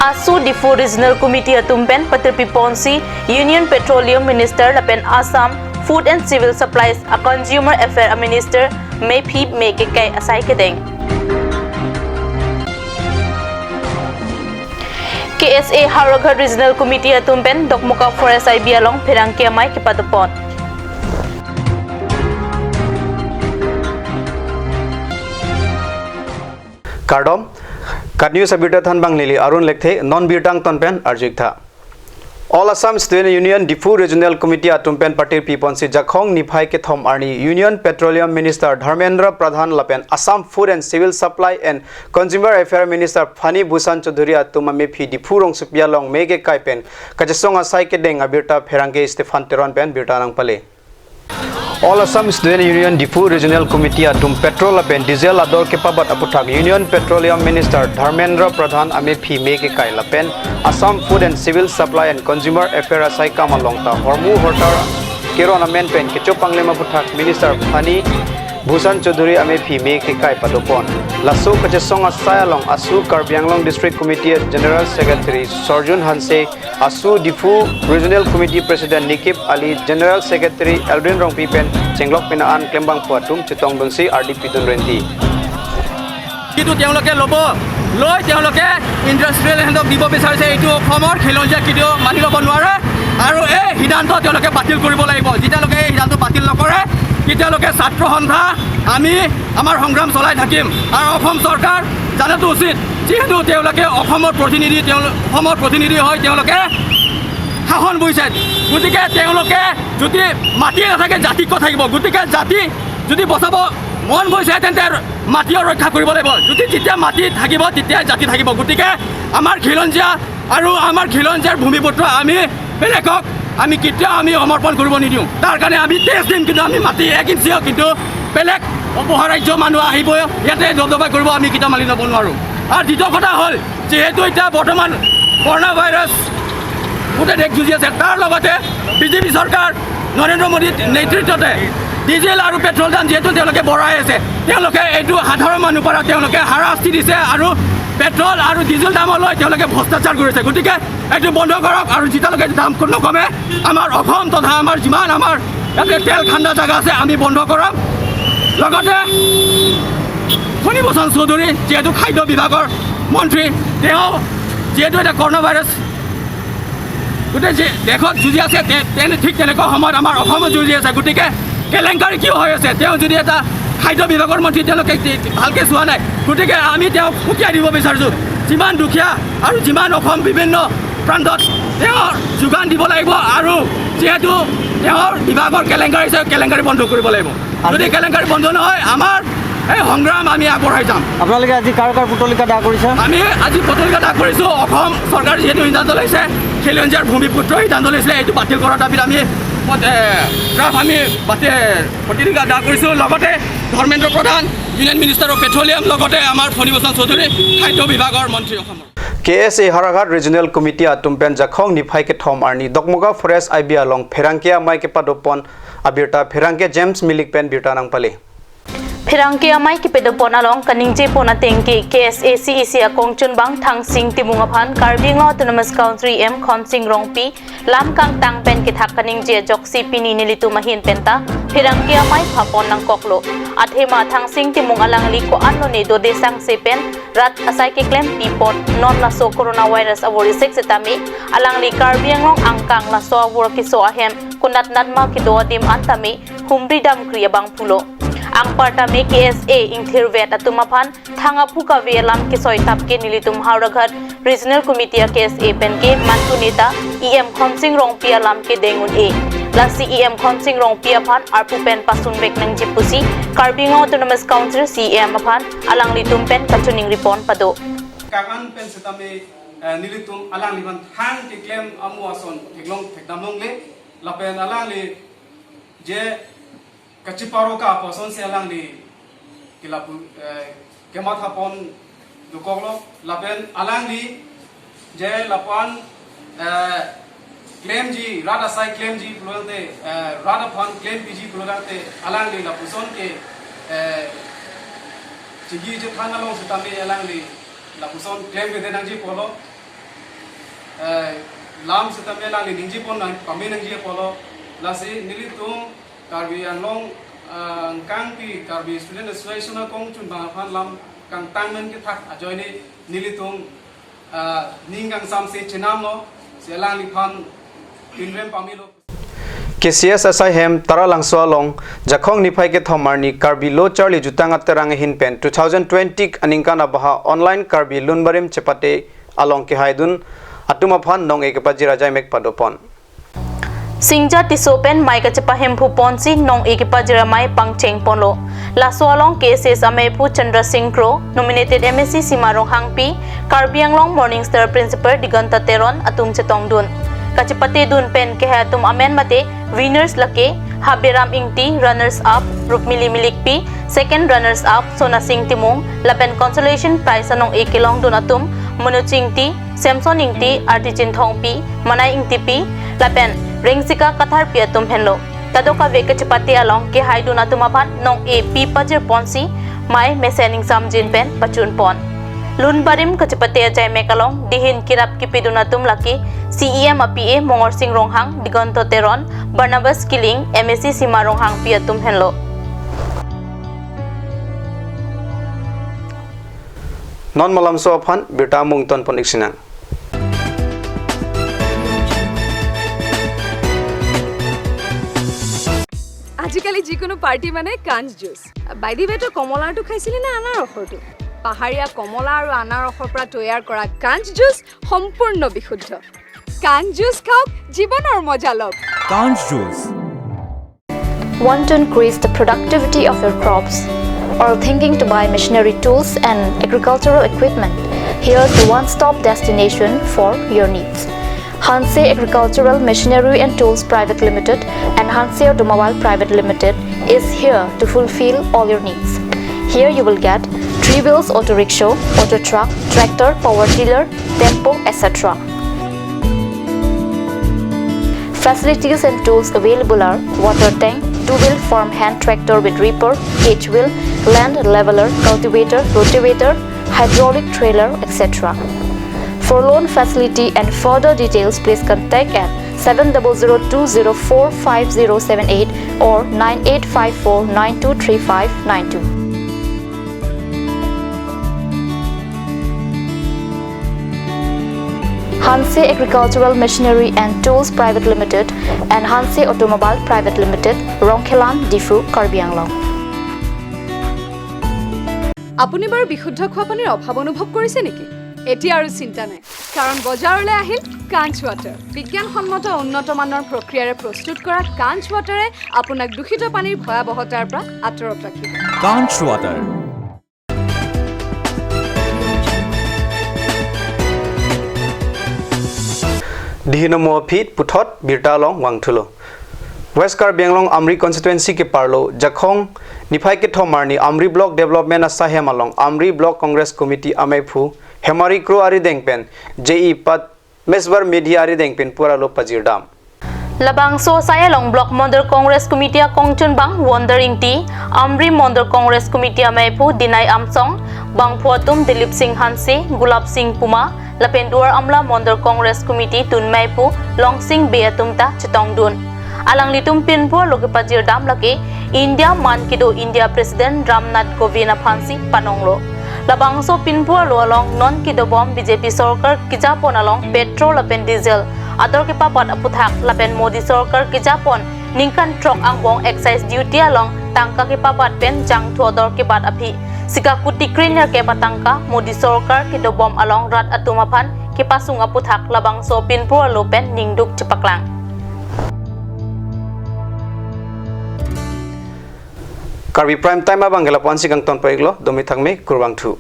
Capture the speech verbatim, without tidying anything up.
ASU Diphu Regional Committee atum pen patirpi ponsi Union Petroleum Minister lapen Assam Food and Civil Supplies a Consumer Affair a Minister mephi me kekai asai kedeng. K S A Howraghat Regional Committee atum pen Dokmoka Forest I B along pherangke amei kepadopon. Kardom, KAT News abirta thanbang neli Arun Lekthe, non birta angton pen arju-ik tha. All Assam Student Union Diphu Regional Committee atum pen patirpi ponsi Jakhong niphai kethom arni Union Petroleum Minister Dharmendra Pradhan lapen Assam Food and Civil Supply and Consumer Affair Minister Phani Bhushan Chaudhary atum amephi Diphu rongsopi along me kekai pen kachesong asai kedeng abirta pherangke Stephan Teron pen birta nangpale. All Assam Student Union Diphu Regional Committee atum petrol lapen diesel ador kepabat aputhak Union Petroleum Minister Dharmendra Pradhan amephi me kekai lapen Assam Food and Civil Supply and Consumer Affair asaikam along ta hormu hortar keron amen pen kecho panglem aputhak Minister Phani Bhushan Chaudhary amephi me kekai padopon. Laso kachesong asai along ASU Karbi Anglong District Committee General Secretary Sarjun Hanse, ASU Diphu Regional Committee President Nikip Ali, General Secretary Eldrin Rongpi pen chenglok pena an klembangpo atum chetongdunsi ardi pidun renti. কিন্তু তেওঁলোকে ল'ব, লৈ তেওঁলোকে ইণ্ডাষ্ট্ৰিয়েল এজেণ্টক দিব বিচাৰিছে। এইটো অসমৰ খিলঞ্জীয়া কেতিয়াও মানি ল'ব নোৱাৰে আৰু এই সিদ্ধান্ত তেওঁলোকে বাতিল কৰিব লাগিব। যেতিয়ালৈকে এই সিদ্ধান্ত বাতিল নকৰে, তেতিয়ালৈকে ছাত্ৰ সন্থা আমি আমাৰ সংগ্ৰাম চলাই থাকিম। আৰু অসম চৰকাৰ জানাটো উচিত, যিহেতু তেওঁলোকে অসমৰ প্ৰতিনিধি, তেওঁ অসমৰ প্ৰতিনিধি হৈ তেওঁলোকে শাসন বহিছে। গতিকে তেওঁলোকে যদি মাটিয়ে নাথাকে, জাতি ক'ত থাকিব? গতিকে জাতি যদি বচাব মন গৈছে, তেন্তে মাটিও ৰক্ষা কৰিব লাগিব। যদি যেতিয়া মাটি থাকিব, তেতিয়াই জাতি থাকিব। গতিকে আমাৰ খিলঞ্জীয়া আৰু আমাৰ খিলঞ্জীয়াৰ ভূমিপুত্ৰ আমি বেলেগক আমি কেতিয়াও আমি সমৰ্পণ কৰিব নিদিওঁ। তাৰ কাৰণে আমি তেজ দিম, কিন্তু আমি মাটি এক ইঞ্চিও কিন্তু বেলেগ অপৰাজ্য মানুহ আহিব, ইয়াতে দবদবা কৰিব, আমি কেতিয়াও মানি ল'ব নোৱাৰোঁ। আৰু দ্বিতীয় কথা হ'ল, যিহেতু এতিয়া বৰ্তমান কৰোণা ভাইৰাছ গোটেই দেশ যুঁজি আছে, তাৰ লগতে বিজেপি চৰকাৰ নৰেন্দ্ৰ মোদীৰ নেতৃত্বতে ডিজেল আৰু পেট্ৰল দাম যিহেতু তেওঁলোকে বঢ়াই আছে, তেওঁলোকে এইটো সাধাৰণ মানুহ পৰা তেওঁলোকে হাৰাশাস্তি দিছে আৰু পেট্ৰল আৰু ডিজেল দামক লৈ তেওঁলোকে ভ্ৰষ্টাচাৰ কৰিছে। গতিকে এইটো বন্ধ কৰক আৰু যেতিয়ালৈকে দাম নকমে, আমাৰ অসম তথা আমাৰ যিমান আমাৰ ইয়াতে তেল খান্দা জাগা আছে, আমি বন্ধ কৰাম। লগতে ফণীভূষণ চৌধুৰী যিহেতু খাদ্য বিভাগৰ মন্ত্ৰী, তেওঁ যিহেতু এটা কৰোণা ভাইৰাছ গোটেই যে দেশত যুঁজি আছে, তে-, তেনে, ঠিক তেনেকুৱা সময়ত আমাৰ অসমত যুঁজি আছে। গতিকে কেলেংকাৰী কিয় হৈ আছে? তেওঁ যদি এটা খাদ্য বিভাগৰ মন্ত্ৰী, তেওঁলোকে তি-, ভালকে চোৱা নাই। গতিকে আমি তেওঁক সকীয়াই দিব বিচাৰিছোঁ, যিমান দুখীয়া আৰু যিমান অসম বিভিন্ন প্ৰান্তত তেওঁ যোগান দিব লাগিব আৰু যিহেতু তেওঁৰ বিভাগৰ কেলেংকাৰী আছে, কেলেংকাৰী বন্ধ কৰিব লাগিব। যদি কেলেংকাৰী বন্ধ নহয়, আমাৰ এই সংগ্ৰাম আমি আগবঢ়াই যাম। আপোনালোকে আজি কাৰ কাৰ পুতলিকা দাহ কৰিছে? আমি আজি পুতলিকা দাহ কৰিছোঁ। অসম চৰকাৰে যিহেতু সিদ্ধান্ত লৈছে, খিলঞ্জীয়াৰ ভূমিপুত্ৰ সিদ্ধান্ত লৈছিলে, এইটো বাতিল কৰাৰ দাবীত আমি, এ, ড্ৰাফ্ট আমি বাতি-, পুতলিকা দাহ কৰিছোঁ। লগতে ধৰ্মেন্দ্ৰ প্ৰধান, ইউনিয়ন মিনিষ্টাৰ অফ পেট্ৰলিয়াম, লগতে আমাৰ ফণীভূষণ চৌধুৰী, খাদ্য বিভাগৰ মন্ত্ৰী অসমৰ। K S A Howraghat Regional Committee atum pen Jakhong niphai kethom arni Dokmoka Forest I B along pherangke amei kepadopon abirta pherangke James Milik pen birta nangpale. Pherangke amei kepadopon along kaningjepon ateng ke K S A C E C akongchunbang Thangsing Timung aphan Karbi Anglong Autonomous Council E M Khonsing Rongpi lam kangtang pen kethak kaningje ajoksi pini nelitum ahin penta pherangke amei phapon nangkoklo. Athema Thangsing Timung alangli ko-an lone dode sangse pen rat asai keklem pipot non laso coronavirus avur isek setame alangli Karbi Anglong angkang laso avur keso ahem konatnat ma kedo adim an tame humri damkri abang pulo. Anparta me K S A ingthirvet atum aphan thang aphu kave alam kesoi tap ke nelitum Howraghat Regional Committee a K S A pen ke mantu neta E M Khonsing Rongpi alam kedeng un-e. Lasi E M Khonsing Rongpi aphan arpu pen pasunvek nangji pusi Karbi Anglong Autonomous Council C E M aphan alanglitum pen kachiningri pon pado. Kakan pen setame, eh, nelitum alangli aphan thang keklem amu ason theklong thekdam longle, lapen alangli je kachiparo ka aposon si alangli kelapu, eh, kemathapon dokoklo, lapen alangli je lapu-an, eh, klemji, rat asai klemji pulotangte, eh, rat aphan klempiji pulotangte, alangli lapuson ke, eh, chigi chethan along setame alangli lapuson klemvede nangji pulo. eh, lam sitame alangli ningje pon nang, pame nangji apotlo, lasi nelitum Karbi Anglong, eh, angkangpi Karbi Student Association akongchun abang aphan lam kangtang men kethak ajoine nelitum, eh, ning kangsamse chenamlo, si alangliphan pinrem pamelo. K C S asaihem Taralangso along Jakhong niphai kethom arni Karbi Lo Charli Jutang Aterang ahin pen two thousand twenty aningkan abaha online Karbi Lun Barim chepate along kehaidun atum aphan nong-e kepajir ajaimek padopon. Singja Tisso pen mei kachepahemphu ponsi nong-e kepajir amei pangcheng ponlo. Laso along K C S ameiphu Chandra Singh Kro, nominated M A C Sima Ronghangpi, Karbi Anglong Morning Star Principal Diganta Teron atum chetongdun. Kachepatedun pen kehai atum amen mate winners lake Haberam Ingti, runners up Rupmili Milikpi, second runners up Sona Singh Timung, lapen consolation prize anong-e kelongdun atum Manu Ingti, Samson Ingti, Arti Chinthongpi, Manai Ingtipi, lapen Rengsika Katharpi atum henlo. Kadokave kachepate along kehaidun atum aphan nong-e pi pajir ponsi mei mesen ingsamjin pen pachun pon. Lun Barim kachepate ajaimek along dihin kerap kepidun atum lake C E M a P A Mongorsing Ronghang, Diganta Teron, Barnabas Killing, M A C Sima Ronghangpi atum henlo. Non malamso aphan birta mungton pon iksinang. আজিকালি যিকোনো পাৰ্টি মানে কাঞ্চ juice. By the ৱে, তই কমলাৰটো খাইছিলি নে আনাৰসৰটো? পাহাৰীয়া কমলা আৰু আনাৰসৰ পৰা তৈয়াৰ কৰা কাঞ্চ জুচ সম্পূৰ্ণ বিশুদ্ধ। কাঞ্চ জুচ খাওক, জীৱনৰ মজা লওক। Kanch Juice. Want to increase the productivity of your crops? Or thinking to buy machinery tools and agricultural equipment? Here's the one-stop destination for your needs. Hanse Agricultural Machinery and Tools Private Limited and Hanse Automobile Private Limited is here to fulfill all your needs. Here you will get three wheels auto rickshaw, auto truck, tractor, power tiller, tempo, et cetera. Facilities and tools available are water tank, two-wheel farm hand tractor with reaper, cage wheel, land leveler, cultivator, rotavator, hydraulic trailer, et cetera. For loan facility and further details, please contact at seven double zero two zero four five zero seven eight or nine eight five four nine two three five nine two. Hanse Agricultural Machinery and Tools Private Limited and Hanse Automobile Private Limited, Rongkhelan, Diphu, Karbi Anglong. আপুনি বাৰু বিশুদ্ধ খোৱা পানীৰ অভাৱ অনুভৱ কৰিছে নেকি? এতিয়া আৰু চিন্তা নাই, কাৰণ বজাৰলৈ আহিল কাঞ্চ ৱাটাৰ। বিজ্ঞানসন্মত উন্নত মানৰ প্ৰক্ৰিয়াৰে প্ৰস্তুত কৰা কাঞ্চ ৱাটাৰে আপোনাক দূষিত পানীৰ ভয়াৱহতাৰ পৰা আঁতৰত ৰাখিব। Kanch Water. Dihino mo aphi puthot birta along vangthulo. West Karbi Anglong Amri constituency keparlo Jakhong niphai kethom arni Amri Block Development asaihem along Amri Block Congress Committee ameiphu Hemari Kro arideng pen J E Pat Meswar Medhi arideng pen pura lo pajirdam. Labangso asai along Block Mandal Congress Committee akongchun abang Wonder Ingti, Amri Mandal Congress Committee ameiphu Dinai Amsong, bangphu atum Dilip Singh Hanse, Gulab Singh Puma, lapen Duar Amla Mandal Congress Committee tun meiphu Longsing Bey atum ta chetongdun. Alanglitum pinpur lo kepajirdam lake India man kedo India President Ram Nath Kovind aphansi panonglo. Labangso pinpur lo along non kedobom B J P sorkar kejapon along petrol lapen diesel ador kepabat aphuthak lapen Modi sorkar kejapon ningkan throk angbong excise duty along tangka kepabat pen jangthu ador kebat aphi sikakuti krenerkep atangka Modi sorkar kedobom along rat atum aphan kepasung aphuthak labangso pinpur lo pen ningduk chepaklang. Karbi Prime Time abang ke lapu-ansi kangton pon-iklo, dome thakme, kurvangthu.